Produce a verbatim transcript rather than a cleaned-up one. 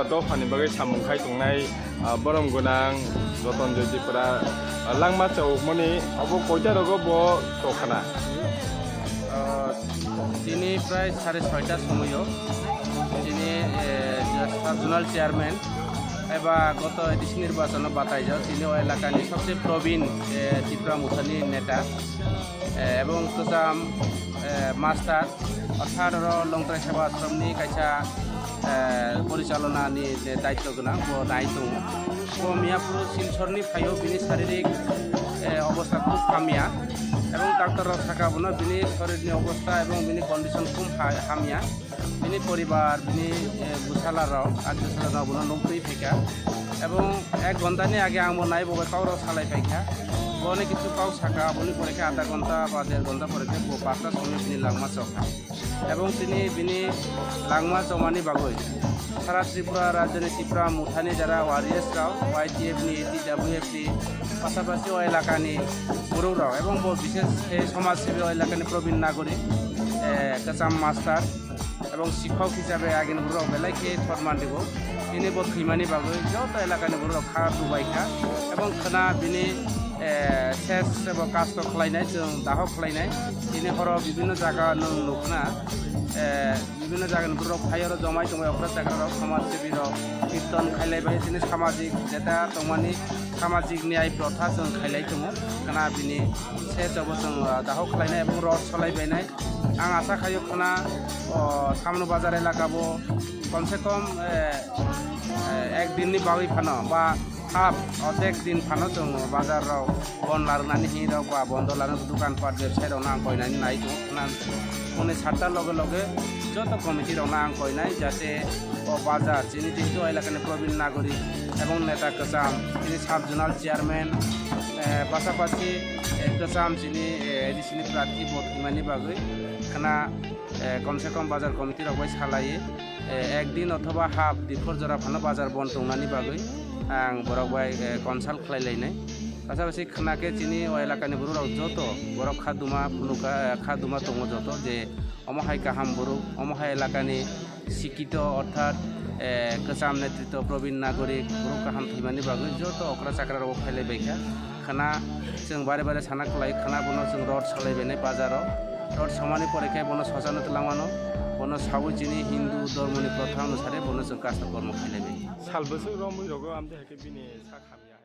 Dophani bagwi samung khai tongnai, ah, borom gwnang Joton Joy Tripura, ah, langma chawkmani abo koita rogo bo tokhana. Ah, tini prai sare soita somoyo tini, eh, sub zonal chairman eba goto A D C nirbachono bataijak tini o elakani sobse probin, eh, Tipra Mothani neta, eh, ebong kwcham, eh, master. Orthat oro Longtrai Seva Ashramni kaisa, eh, porichalonani je daityo gwnang, bo nai tongo. Bo Miyapur Silchorni phaio bini saririk, eh, obostha khub hamya. Ebong doctor rok saka bono bini sorirni obostha ebong bini condition khub ha-, hamya. Bini poribar, bini, eh, bwsala rok, atyo swjon rok bono nukgwi phaikha. Ebong ek ghontani age ang bo nai bo bai kok rok salai phaikha. Boni kisu kok saka, boni pore khe adha ghonta ba der ghonta pore khe bo pasta somoi bini langma chokha. Ebong tini bini langma chomani bagwi sara Tripura rajyoni Tipra Mothani jara warriors rok, Y T F ni, T W F ni, pasapasi o elakani borok rok, ebong bo bishes khe somaj sebi o elakani probin nagorik, eh, kwcham master, ebong sikhok hisabe agini borok belai khe thorman rigo. Tini bo thwimani bagwi joto elakani borok kha dubai kha, ebong khwna bini, eh, ses ebo kasto khlainai, chwng dahok khlainai. Tini horo bibinno jaga nwng nukna, eh, bibinno jagani borok phai oro jomai tongbai okra chakrarok, somaj sebirok, kirton khailaibai tini samajik jeta tongmani samajik niyai protha chwng khailai tongo. Khwna bini ses ebo chwng, ah, dahok khlainai ebong rot solaibainai. Ang asa khaio khwna, o, Samno bazar elaka bo komse kom, eh, eh, ek din ni bagwi phano ba half, odek din phano chwng bazar rok bon larwnani hinwi rok ba bondo larwk dukan pat bebsai rok no ang koinani nai tongo khwna. Hwnwi satta loge loge joto committee rok no ang koinai jate o bazar chini jehetu elakani probin nagorik ebong neta kwcham chini sub zonal chairman, eh, pasapasi, eh, kwcham chini, eh, A D C ni prarthi vote hwnmani bagwi khwna, eh, komse kom bazar committee rok bai salaiwi, eh, ek din othoba half diphor jora phano bazar bon tongnani bagwi ang borok bai, eh, consult khlai lainai. Pasapasi khwna khe chini o elakani borok rok joto borok kha duma phunukha, eh, kha duma tongo joto je omo hai kaham borok, omo hai elakani sikito orthat, eh, kwcham netritw Probin Nagorik borok kaham thwimani bagwi joto okra chakra rok phailai baikha. Khwna chwng bare bare sana kwlai khwna bono chwng rot salai bainai bazaro. Rot somani pore khe bono sochano twlangmano. Bono sawi chini Hindu dhormoni protha onusare bono chwng kasta kormo khailai bai. Sal bwswk romwi rogo amde hai khe bini sak hamya.